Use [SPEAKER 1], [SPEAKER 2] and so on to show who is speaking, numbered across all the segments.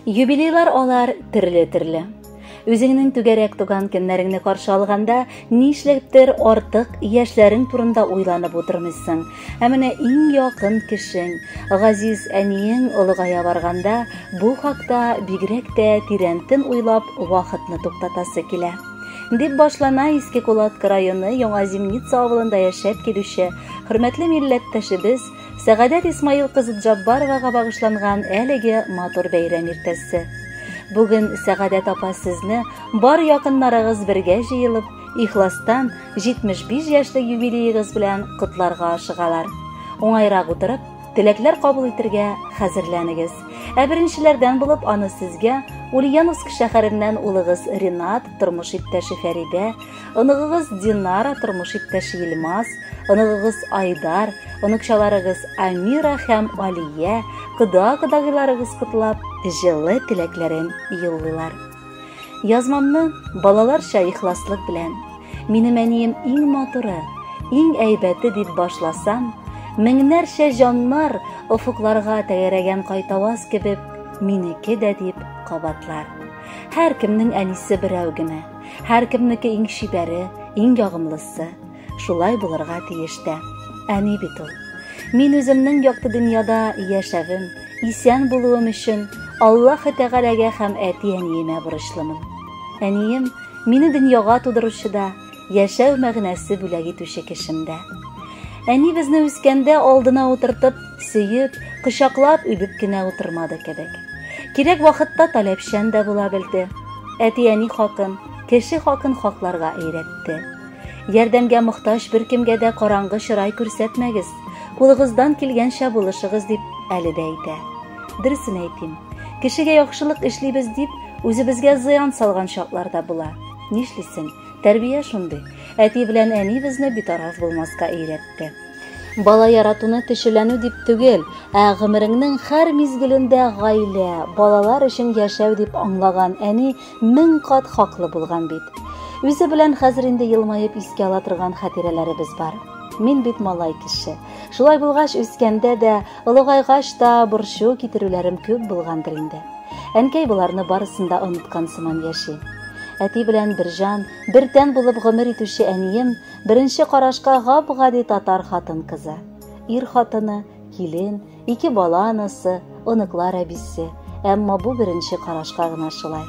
[SPEAKER 1] Юбилейлар алар төрле-төрле. Үзеңнең түгәрәк туган көннәреңне каршы алганда, нишләптер артык яшьләрең турында уйланып утырмыйсың. Ә менә иң якын кешең, газиз әниең олыгая барганда, бу хакта бигрәк тә тирәнтен уйлап вакытны туктатасы килә. Дип башлана Иске Кулатка районы Яңа Зимница авылында яшәп килүче хөрмәтле милләттәшебез Сәгадәт Исмаил кызы Джаббаровага багышланган әлеге матур бәйрәм иртәсе. Бүген Сәгадәт апа сезне бар якыннарыгыз бергә җыелып, ихластан 75 яшьлек юбилеегыз белән котларга ашыгалар. Уңайрак утырып, теләкләр кабул итергә хәзерләнегез. Ә беренчеләрдән булып аны сезгә Ульяновск шәһәреннән улыгыз Ринат, тормыш иптәше Фәридә, Оныгыгыз Динара, тормыш иптәше Илмаз, оныгыгыз Айдар, оныкчаларыгыз Амира һәм Алия, кода-кодагыйларыгыз котлап, җылы теләкләрен юллыйлар. Язмамны балаларча ихласлык белән, минем әнием иң матуры, иң әйбәте дип башласам, меңнәрчә җаннар офыкларга тәгәрәгән кайтаваз кебек минеке дә дип кабатлар. Һәркемнең әнисе берәү генә. Һәркемнеке иң чибәре, иң ягымлысы. Шулай булырга тиеш тә. Әни бит ул. Мин үземнең якты дөньяда яшәвем, исән булуым өчен Аллаһы Тәгаләгә һәм әти-әниемә бурычлымын. Әнием мине дөньяга тудыручы да, яшәү мәгънәсе бүләк итүче кешем дә. Әни безне үскәндә алдына утыртып, сөеп, кочаклап, үбеп кенә утырмады кебек. Кирәк вакытта таләпчән дә була белде. Әти-әни хакын, кеше хакын хакларга өйрәтте. Ярдәмгә мохтаҗ беркемгә дә караңгы чырай күрсәтмәгез, кулыгыздан килгәнчә булышыгыз дип әле дә әйтә. Дөресен әйтим, кешегә яхшылык эшлибез дип, үзебезгә зыян салган чаклар да була. Нишлисең, тәрбия шундый. Әти белән әни безне битараф булмаска өйрәтте. Бала яратуны төшеләнү дип түгел, ә гомереңнең һәр мизгелендә гаилә, балалар өчен яшәү дип аңлаган әни мең кат хаклы булган бит. Үзе белән хәзер инде елмаеп искә ала торган хатирәләребез бар. Мин бит малай кеше. Шулай булгач, үскәндә дә, олыгайгач та борчу китерүләрем күп булгандыр инде. Әнкәй боларны барысын да оныткан сыман яши. Әти белән бер җан, бер тән булып гомер итүче әнием беренче карашка гап-гади татар хатын-кызы. Ир хатыны, килен, ике бала анасы, оныклар әбисе. Әмма бу беренче карашка гына шулай.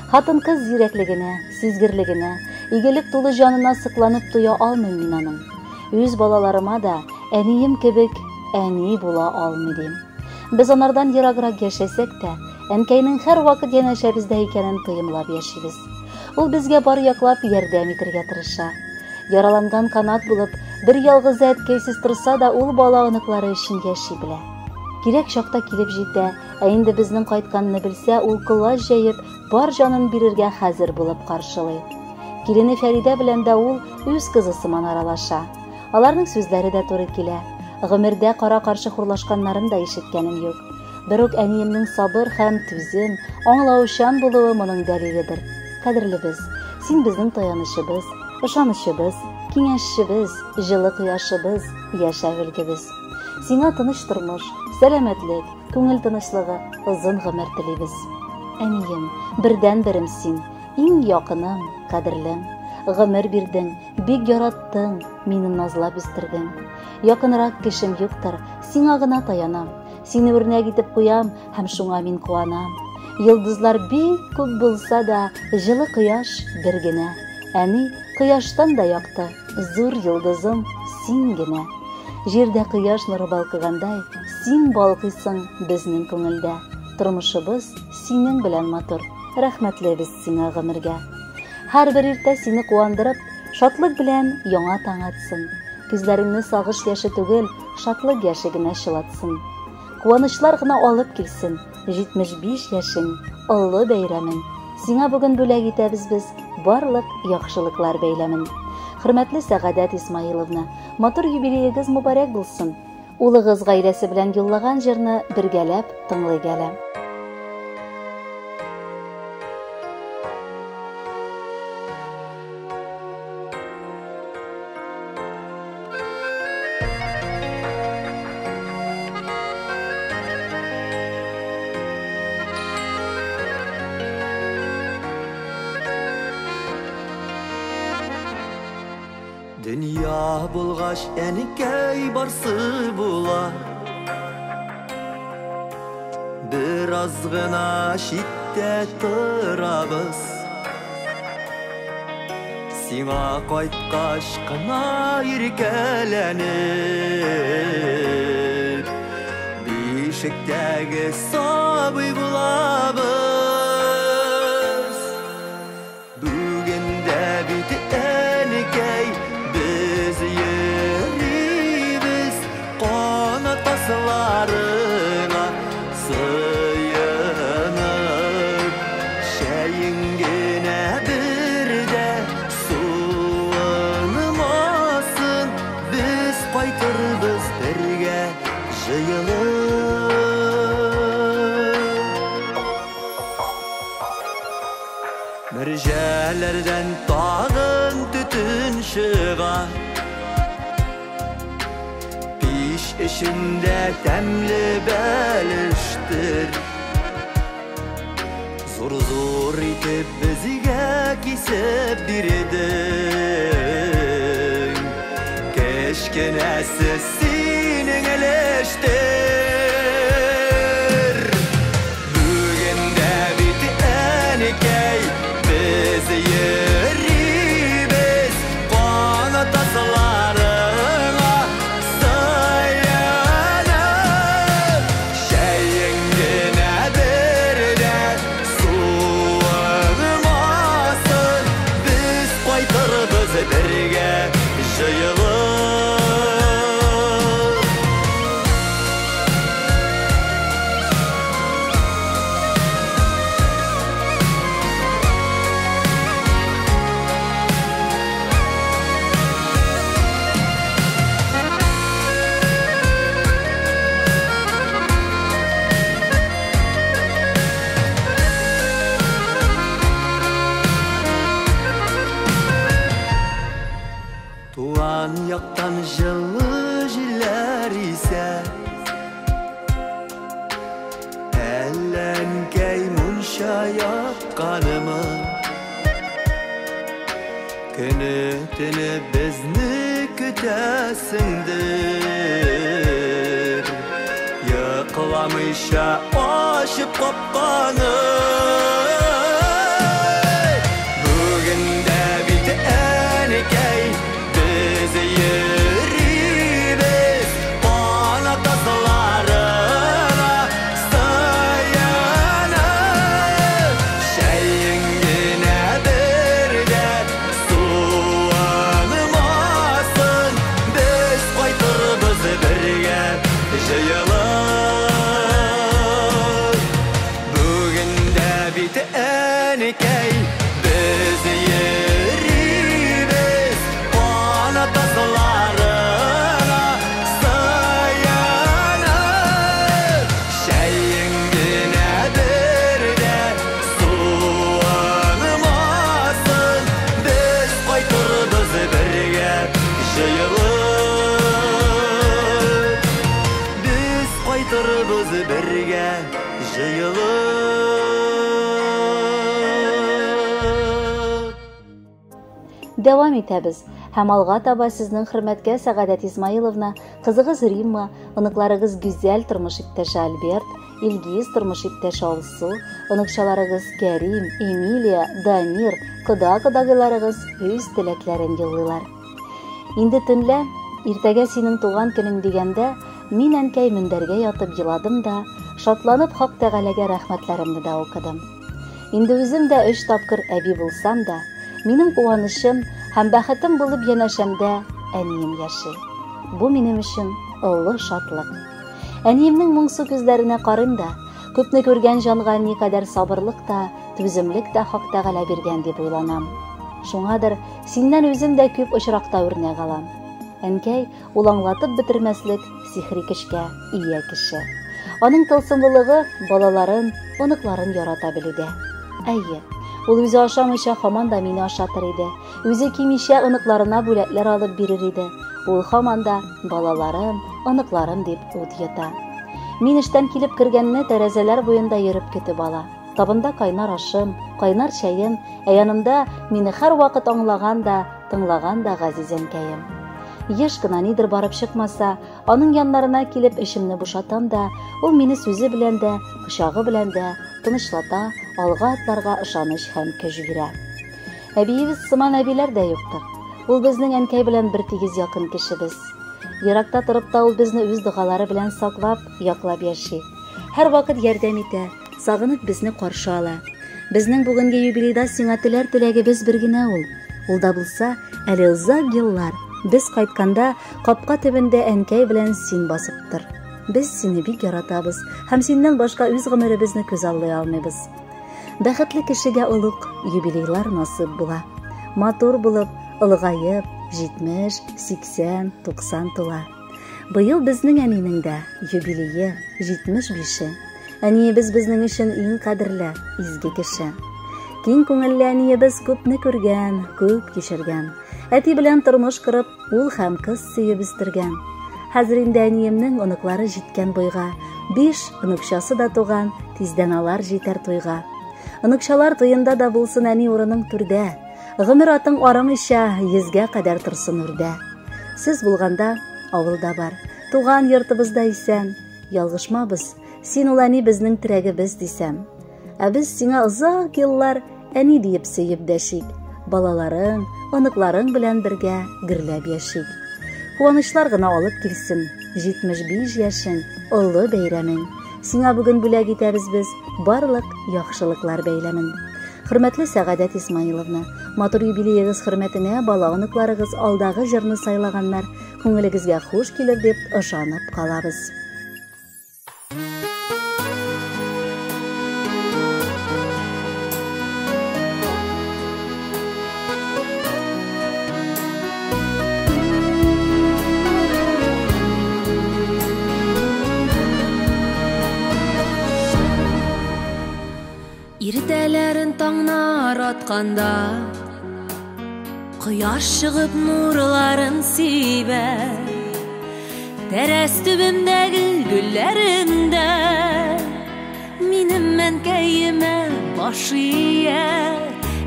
[SPEAKER 1] Хатын-кыз зирәклегенә, сизгерлегенә, игелек тулы җанына сокланып туя алмыйм мин аның. Үз балаларыма да әнием кебек әни була алмый дим. Без анардан ераграк яшәсәк тә, әнкәйнең һәрвакыт янәшәбездә икәнен тоемлап яшибез. Ул безгә бар яклап ярдәм итергә тырыша. Яраланган канат булып, бер ялгызы әткәйсез торса да, ул бала оныклары өчен яши белә. Кирәк чакта килеп җитә, ә инде безнең кайтканны белсә, ул колач җәеп, бар җанын бирергә хәзер булып каршылый. Килене Фәридә белән дә ул үз кызы сыман аралаша. Аларның сүзләре дә туры килә. Гомердә кара-каршы хурлашканнарын да ишеткәнем юк. Берүк әниемнең сабыр һәм түзем, аңлаучан булуы моның дәлиледер. Кадерлебез, син безнең таянычыбыз, ышанычыбыз, киңәшчебез, җылы кояшыбыз, яшәү өлгебез. Сиңа тыныч тормыш, сәламәтлек, күңел тынычлыгы, озын гомер телибез. Әнием, бердәнберем син, иң якыным, кадерлем. Гомер бирдең, бик яраттың, мине назлап үстердең. Якынрак кешем юктыр, сиңа гына таянам. Сине үрнәк итеп куям һәм шуңа мин куанам. Йолдызлар бик күп булса да, җылы кояш бер генә. Әни, кояштан да якты, зур йолдызым син генә. Җирдә кояш нуры балкыгандай, син балкыйсың безнең күңелдә. Тормышыбыз синең белән матур, рәхмәтлебез сиңа гомергә. Һәрбер иртә сине куандырып, шатлык белән яңа таң атсын. Күзләреңне сагыш яше түгел, шатлык яше генә чылатсын. Куанычлар гына алып килсен, 75 яшең, олы бәйрәмең. Сиңа бүген бүләк итәбез без барлык яхшылыклар бәйләмен. Хөрмәтле Сәгадәт Исмаиловна, матур юбилеегыз мөбарәк булсын. Улыгыз гаиләсе белән юллаган җырны бергәләп тыңлыйк әле.
[SPEAKER 2] Сиңа булгач, әнкәй, барсы була. Бераз гына читтә торабыз, сиңа кайткач кына иркәләнеп, бишектәге сабый булабыз. Бүген дә бит, әнкәй, без йөрибез канат тасларыңа сыенып, чәең генә бер дә суынмасын, без кайтырбыз бергә җыелып. Мөрҗәләрдән тагын төтен чыга, пич эчендә тәмле бәлештер. Зур-зур итеп безгә кисеп бирдең, кечкенәсе синең өлештер. Бүген дә бит, әнкәй, без йөрибез канат тасларыңа сыенып, чәең генә бер дә суынмасын, без кайтырбыз бергә җыелып. Туган яктан җылы җилләр исә, әллә әнкәй мунча якканымы? Көне төне безне көтәсеңдер, йокламыйча ачып капканы. Бүген дә бит, әнкәй, без йөрибез канат тасларына сыенып, чәең генә бер дә суынмасын, без кайтырбыз бергә җыелып. Бүген дә бит, әнкәй, без йөрибез канат тасларына сыенып, чәең генә бер дә суынмасын, без кайтырбыз бергә җыелып. Без кайтырбыз бергә җыелып.
[SPEAKER 1] Дәвам итәбез. Һәм алга таба сезнең хөрмәткә Сәгадәт Измаиловна, кызыгыз Римма, оныкларыгыз Гүзәл тормыш иптәше Альберт, Илгиз тормыш иптәше Алсу, оныкчаларыгыз Кәрим, Эмилия, Дамир, кода-кодагыйларыгыз үз теләкләрен юллыйлар. Инде төнлә, иртәгә синең туган көнең дигәндә, мин, әнкәй, мендәргә ятып еладым да, шатланып Хак Тәгаләгә рәхмәтләремне дә укыдым. Инде үзем дә 3 тапкыр әби булсам да, минем куанычым һәм бәхетем булып янәшәмдә әнием яши. Бу минем өчен олы шатлык. Әниемнең моңсу күзләренә карыйм да, күпне күргән җанга никадәр сабырлык та, түземлек тә Хак Тәгалә биргән дип уйланам. Шуңадыр синнән үзем дә күп очракта үрнәк алам. Әнкәй ул аңлатып бетермәслек сихри көчкә ия кеше. Аның тылсымлылыгы балаларын, оныкларын ярата белүдә. Әйе, ул үзе ашамыйча һаман да мине ашатыр иде. Үзе кимичә оныкларына бүләкләр алып бирер иде. Ул һаман да балаларым, оныкларым дип ут йота. Мин эштән килеп кергәнне тәрәзәләр буенда йөреп көтеп ала. Табында кайнар ашым, кайнар чәем, ә янымда мине һәрвакыт аңлаган да, тыңлаган да газиз әнкәем. Еш кына нидер барып чыкмаса, аның яннарына килеп эчемне бушатам да, ул мине сүзе белән дә, кочагы белән дә тынычлата, алга атларга ышаныч һәм көч бирә. Әбиебез сыман әбиләр дә юктыр. Ул безнең әнкәй белән бертигез якын кешебез. Еракта торып та ул безне үз догалары белән саклап, яклап яши. Һәрвакыт ярдәм итә, сагынып безне каршы ала. Безнең бүгенге юбилейда сиңа теләр теләгебез бер генә ул. Ул да булса, әле озак еллар без кайтканда капка төбендә әнкәй белән син басып тор. Без сине бик яратабыз һәм синнән башка үз гомеребезне күзаллый алмыйбыз. Бәхетле кешегә олуг юбилейлар насыйп була. Матур булып, олыгаеп, 70, 80, 90 тула. Быел безнең әнинең дә юбилее 75-е. Әниебез безнең өчен иң кадерле, изге кеше. Киң күңелле әниебез күпне күргән, күп кичергән. Әти белән тормыш корып, ул һәм кыз сөеп үстергән. Хәзер инде әниемнең оныклары җиткән буйга. 5 оныкчасы да туган, тиздән алар җитәр туйга. Оныкчалар туенда да булсын әни урының түрдә. Гомер атың арымыйча, 100гә кадәр торсын үрдә. Сез булганда авылда бар, туган йортыбызда исән. Ялгышмабыз, син ул әни безнең терәгебез дисәм. Ә без сиңа озак еллар әни диеп сөеп дәшик. Балаларың, оныкларың белән бергә гөрләп яшик. Куанычлар гына алып килсен, 75 яшең, олы бәйрәмең. Сиңа бүген бүләк итәбез без барлык яхшылыклар бәйләмен. Хөрмәтле Сәгадәт Исмаиловна, матур юбилеегыз хөрмәтенә бала оныкларыгыз алдагы җырны сайлаганнар, күңелегезгә хуш килер дип ышанып калабыз.
[SPEAKER 3] Иртәләрен таңнар атканда, кояш чыгып нурларын сибә. Тәрәз төбемдәге гөлләремдә минем әнкәемә баш ия.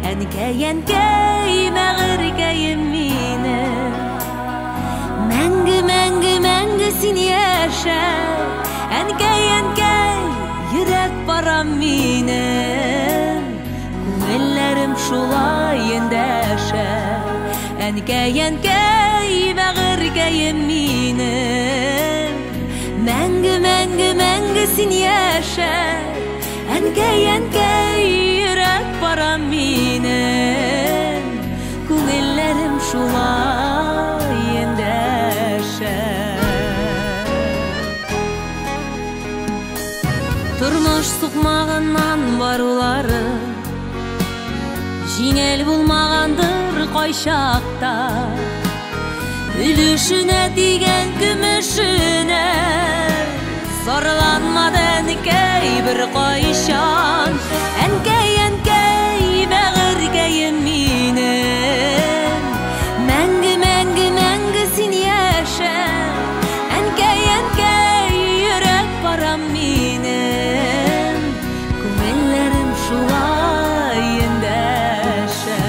[SPEAKER 3] Әнкәй, әнкәй, мәгъркәем минем. Мәңге, мәңге, мәңге син яшә. Әнкәй, әнкәй, йөрәк парам минем. Күңелләрем шулай эндәшә. Әнкәй, әнкәй, бәгырькәем минем. Мәңге, мәңге, мәңге син яшә. Әнкәй, әнкәй, йөрәк парам минем. Күңелләрем шулай эндәшә. Тормыш сукмагыннан барулары җиңел булмагандыр кайчакта. Өлешенә тигән көмешенә зарланмады әнкәй бер кайчан. Әнкәй, әнкәй, бәгырькәем минем. Мәңге, мәңге, мәңге син яшә. Әнкәй, әнкәй, йөрәк парам минем. Күңелләрем шулай эндәшә.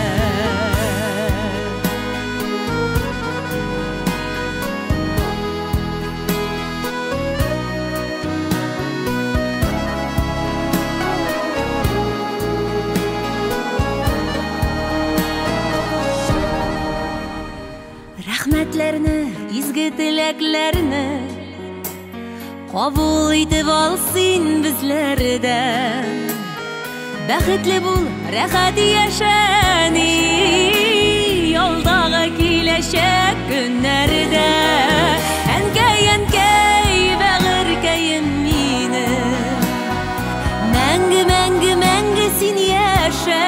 [SPEAKER 3] Рәхмәтләрне, изге теләкләрне кабул итеп ал син безләрдән. Бәхетле бул, рәхәт яшәни, алдагы киләчәк көннәрдә. Әнкәй, әнкәй, бәгырькәем минем. Мәңге, мәңге, мәңге син яшә.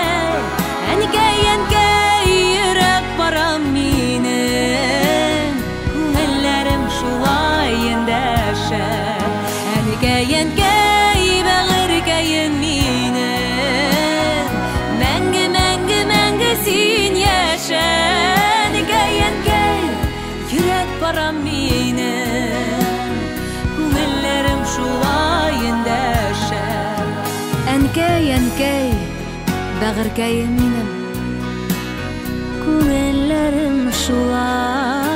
[SPEAKER 3] Әнкәй, әнкәй, йөрәк парам минем. Күңелләрем шулай эндәшә. Әнкәй, әнкәй, бәгырькәем минем. Мәңге, мәңге, мәңге син яшә. Әнкәй, әнкәй, йөрәк парам минем. Күңелләрем шулай эндәшә. Әнкәй, әнкәй, бәгырькәем минем. Күңелләрем шулай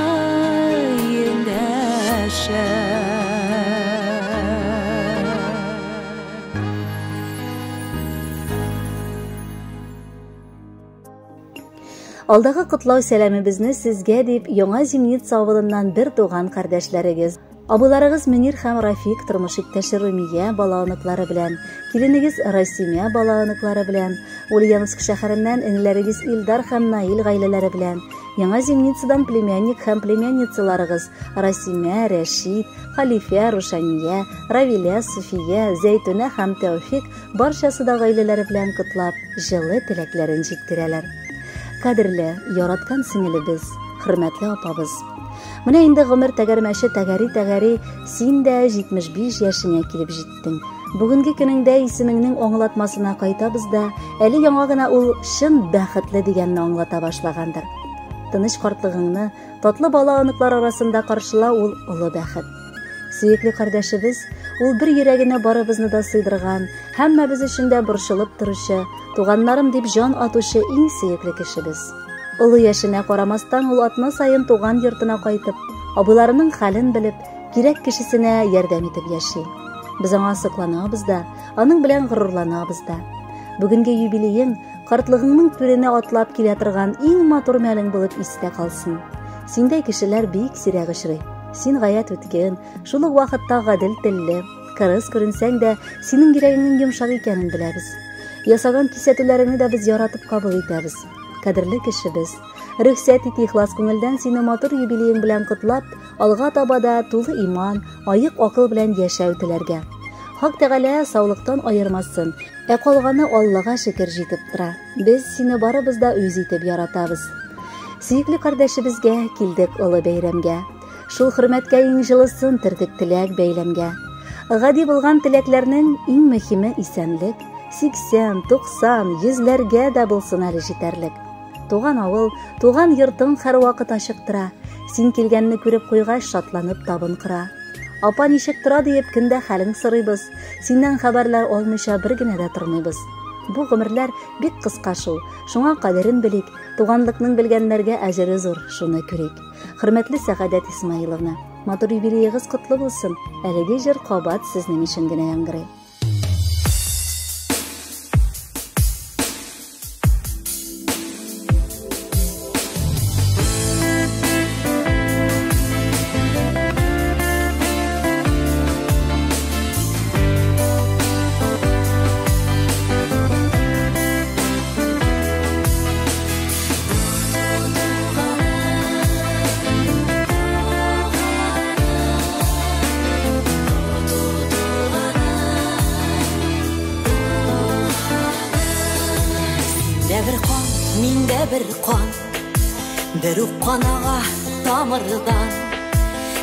[SPEAKER 1] Алдагы котлау сәламебезне сезгә дип Яңа Зимница авылыннан бер туган кардәшләрегез, абыйларыгыз Мөнир һәм Рафик тормыш иптәше Румия бала оныклары белән, киленегез Расимә бала оныклары белән, Ульяновск шәһәреннән энеләрегез Илдар һәм Наил гаиләләре белән, Яңа Зимницадан племянник һәм племянницаларыгыз Расимә, Рәшит, Халифә, Рушания, Равилә, Суфия, Зәйтүнә һәм Тәүфик барчасы да гаиләләре белән котлап, җылы теләкләрен җиткерәләр. Кадерле, яраткан сеңелебез, хөрмәтле апабыз. Менә инде гомер тәгәрмәче тәгәри-тәгәри, син дә 75 яшеңә килеп җиттең. Бүгенге көнеңдә исемеңнең аңлатмасына кайтабыз да, әле яңа гына ул чын бәхетле дигәнне аңлата башлагандыр. Тыныч картлыгыңны татлы бала оныклар арасында каршыла ул олы бәхет. Сөекле кардәшебез, ул бер йөрәгенә барыбызны да сыйдырган, һәммәбез өчен дә борчылып торучы, туганнарым дип җан атучы иң сөекле кешебез. Олы яшенә карамастан ул атна саен туган йортына кайтып, абыйларының хәлен белеп, кирәк кешесенә ярдәм итеп яши. Без аңа сокланабыз да, аның белән горурланабыз да. Бүгенге юбилеең картлыгыңның түренә атлап килә торган иң матур мәлең булып истә калсын. Синдәй кешеләр бик сирәк очрый. Син гаять үткен, шул ук вакытта гадел телле, кырыс күренсәң дә, синең йөрәгеңнең йомшак икәнен беләбез. Ясаган кисәтүләреңне дә без яратып кабул итәбез. Кадерле кешебез, рөхсәт ит ихлас күңелдән сине матур юбилеең белән котлап, алга таба да тулы иман, аек акыл белән яшәү теләргә. Хак Тәгалә саулыктан аермасын, ә калганы Аллага шөкер җитеп тора. Без сине барыбыз да үз итеп яратабыз. Сөекле кардәшебезгә килдек олы бәйрәмгә. Шул хөрмәткә иң җылысын төрдек теләк бәйләмгә. Гади булган теләкләрнең иң мөһиме исәнлек, 80, 90, йөзләргә дә булсын әле җитәрлек. Туган авыл, туган йортың һәрвакыт ачык тора. Син килгәнне күреп куйгач, шатланып табын кора. Апа ничек тора диеп көндә хәлен сорыйбыз. Синнән хәбәрләр алмыйча бер генә дә тормыйбыз. Бу гомерләр бик кыска шул. Шуңа кадерен белик. Туганлыкның белгәннәргә әҗере зур, шуны күрик. Хөрмәтле Сәгадәт Исмаиловна, матур юбилеегыз котлы булсын. Әлеге җыр кабат сезнең өчен генә яңгырый.
[SPEAKER 3] Синдә бер кан, миндә бер кан, бер үк кан ага тамырдан.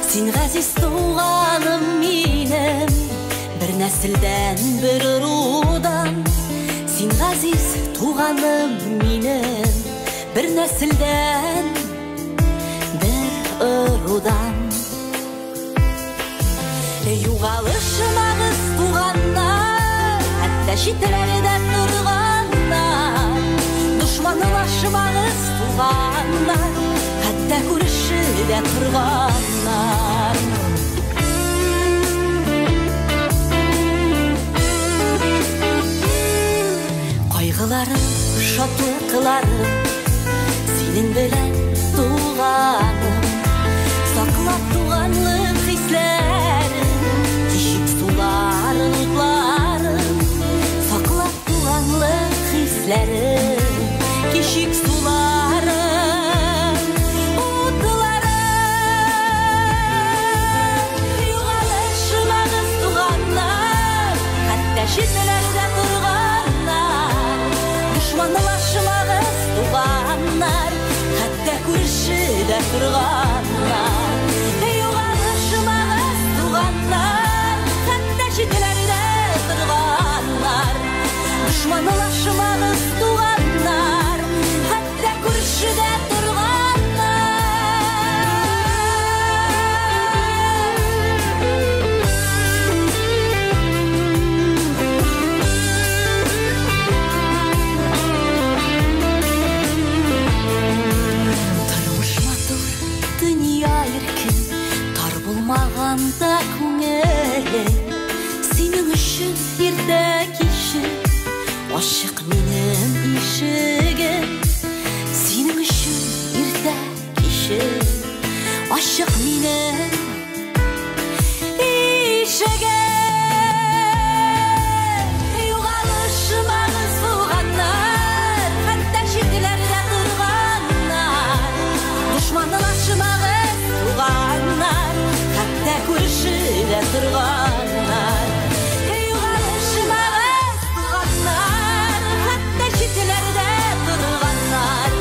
[SPEAKER 3] Син газиз туганым минем, бер нәселдән, бер ырудан. Син газиз туганым минем, бер нәселдән, бер ырудан. Югалышмагыз туганнар, хәтта читләрдә торганнар. Дошманлашмагыз туганнар, хәтта күрешедә торганнар. Кайгыларым, шатлыкларым синең белән туганым. Саклап туганлык хисләрен, тишек суларын, утларын. Саклап туганлык хисләрен, кичек суларын, утларын. Югалышмагыз туганнар, хәтта читләрдә торганнар. Дошманлашмагыз туганнар, хәтта күршедә торганнар. Югалышмагыз туганнар, хәтта читләрдә торганнар. Дошманлашмагыз туганнар, хәтта күршедә торганнар. Тормыш матур, дөнья иркен, тар булмаганда күңеле. Синең өчен иртә кичен ачык минем ишегем. Синең өчен өчен ачык минем ишегем. Югалышмагыз, туганнар, хәтта читләрдә торганнар. Дошманлашмагыз, туганнар, хәтта күршедә торганнар. Югалышмагыз, туганнар, хәтта читләрдә торганнар.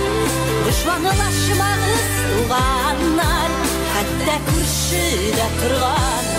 [SPEAKER 3] Дошманлашмагыз, туганнар, хәтта күршедә торганнар.